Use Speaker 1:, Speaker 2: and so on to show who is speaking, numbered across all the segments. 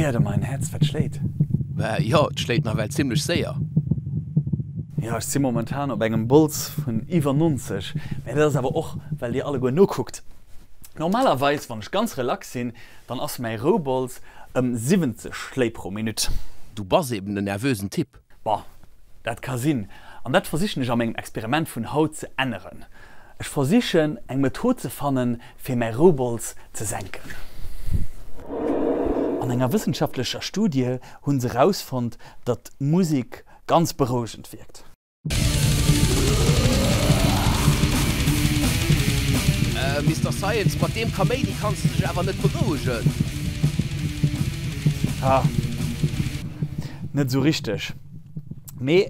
Speaker 1: Héiert der mäin Häerz wat schléit?
Speaker 2: Bah jo, et schléit nawell zimlech séier.
Speaker 1: Jo, ech si momentan op engem Bols vun iwwer 90, mä dat ass awer och well dir alleguer nokuckt. Normalerweis wann ech ganz relax sinn, dann ass mäi Roubols ëm 70 Schléi pro Minutt.
Speaker 2: Du bass eben en nervösen Typ.
Speaker 1: Bon, dat ka sinn, an dat versichen ech a mengem Experiment vun haut ze änneren. Ech versichen eng Method ze fannen, fir mäi Roubols ze senken. An enger wëssenschaftlecher Studie hu se rausfonnt, datt Musek ganz berouegend wierkt.
Speaker 2: Mister Science, mat deem Kaméidi kanns de dech awer net berouegen.
Speaker 1: Ha, net esou richteg. Mee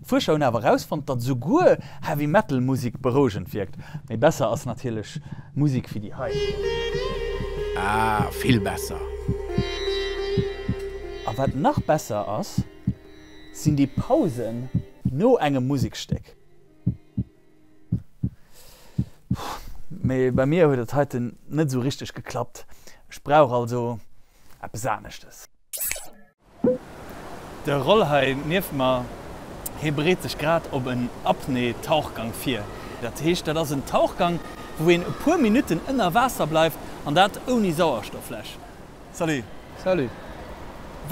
Speaker 1: d'Fuerscher hunn awer erausfonnt, datt esouguer Heavy Metal Musek berouegend wierkt. Mee besser ass natierlech Musek wéi déi hei.
Speaker 2: Ah, vill besser.
Speaker 1: A wat nach besser ass, sinn déi Pausen no engem Musekstéck. Mee bei mir huet et heiten net esou richteg geklappt. Ech brauch also eppes aneschtes. De Roll hei nieft mer, hie bereet sech grad op en Apnoe-Tauchgang vir. Dat heescht, dat ass en Tauchgang, wou een e puer Minutten ënner Waasser bleift, an dat ouni Sauerstofffläsch. Salut.
Speaker 3: Salut.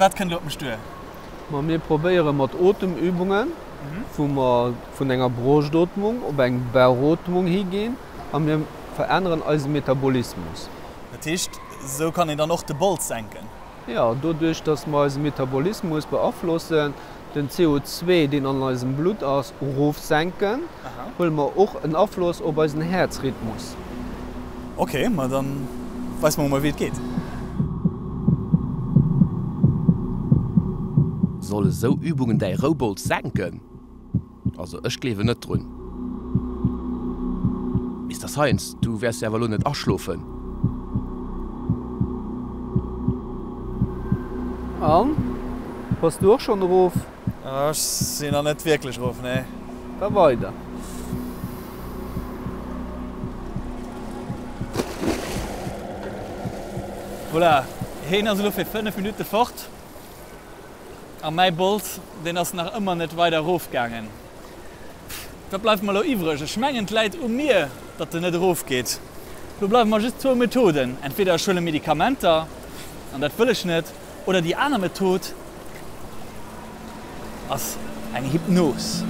Speaker 1: Wat kënnt elo op mech duer?
Speaker 3: Ma mir probéiere mat Otemübungen, wou mer vun enger Broschtootmung op eng Bauchootmung higinn a mir veränneren eise Metabolismus.
Speaker 1: Dat heescht, esou kann een dann och de Bols senken?
Speaker 3: Jo, doduerch datt mer eise Metabolismus beaflossen, den CO2, deen an eisem Blutt ass, erofsenken, huele mer och en Afloss op eisen Häerzrhythmus.
Speaker 1: Ok, ma dann weis mer emol wéi et geet.
Speaker 2: Solle sou Übungen däi Roubols senken? Also ech gleewen net drun. Mister Science, du wäers jo awer elo net aschlofen?
Speaker 3: An? Bass du och schonn erof?
Speaker 1: Ech sinn nach net wierklech erof, nee.
Speaker 3: Da weider.
Speaker 1: Voilà, heen ass elo fir 5 Minutte fort. A mäi Bols, deen ass nach ëmmer net weider erofgaangen. Wat bleift mer elo iwwreg? Ech mengen, et läit u mir, datt en net erofgeet. Elo bleiwe mer just zwou Methoden, Entweder ech huele Medikamenter, an dat wëll ech net, oder déi aner Method ass eng Hypnos.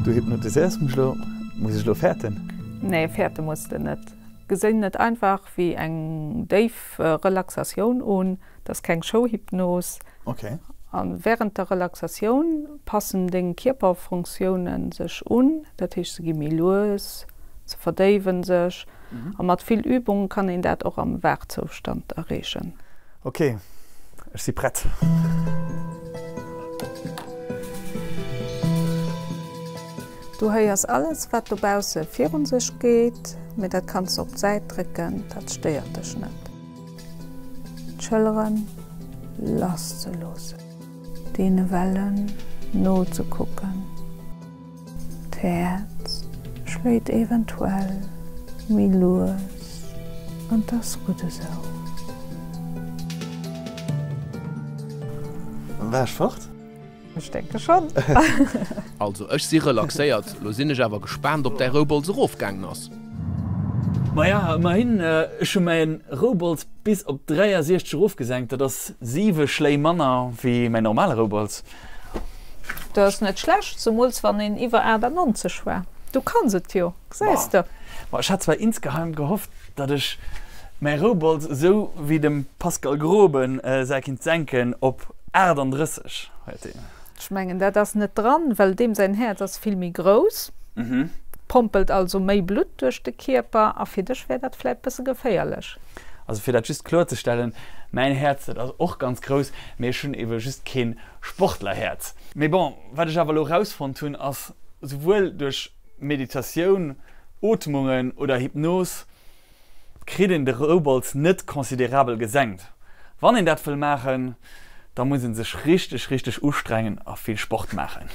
Speaker 1: Du hypnotiséiers mech elo. Muss ech elo fäerten?
Speaker 4: Nee, fäerte muss de net. Gesinn et einfach wéi eng déif Relaxatioun un, et ass keng Showhypnos. A wärend der Relaxatioun passen deng Kierperfonctiounen sech un, dat heescht se gi méi lues, se verdéiwen sech a mat vill Übung kann een dat och am Waachzoustand erreechen.
Speaker 1: Ok, ech si prett.
Speaker 4: Du héiers alles wat dobausse virun sech geet, mee dat kanns de op d'Säit drécken, dat stéiert dech net. D'Schëlleren lass ze loossen. Deene Wellen nozekucken. D'Häerz schléit eventuell méi lues an 't ass gutt esou.
Speaker 1: War ech fort?
Speaker 4: Ech denke schon.
Speaker 2: Also ech si relaxéiert, lo sinn ech awer gespaant op däi Roubolz erofgaangen ass.
Speaker 1: Maja, ëmmerhin, ech hu mäin Roubolz bis op 63 erofgesenkt, dat ass 7 Schléi manner wéi mäin normale Roubolz.
Speaker 4: Dat ass net schlecht, zemools wann een iwwer 98 war. Du kanns et jo, gesäis de.
Speaker 1: Ma ech hat zwar insgeheim gehofft, datt ech mäi Roubolz esou wéi dem Pascal Groben säi kinnt senken op 38 huet deen.
Speaker 4: Ech mengen dat ass net dran, well deem säin Häerz ass vill méi grouss, pompelt also méi Blutt duerch de Kierper a fir dech wär dat vläit bësse geféierlech.
Speaker 1: Also fir dat just kloerzestellen, mäin Häerz dat ass och ganz grouss, mee ech hunn ebe just keen Sportlerhäerz. Mee bon, wat ech awer elo rausfonnt hunn ass, souwuel duerch Meditatioun, Ootmungen oder Hypnos kritt een de Roubolz net considerabel gesenkt. Wann een dat wëll maachen, da muss een sech richteg, richteg ustrengen a vill Sport maachen.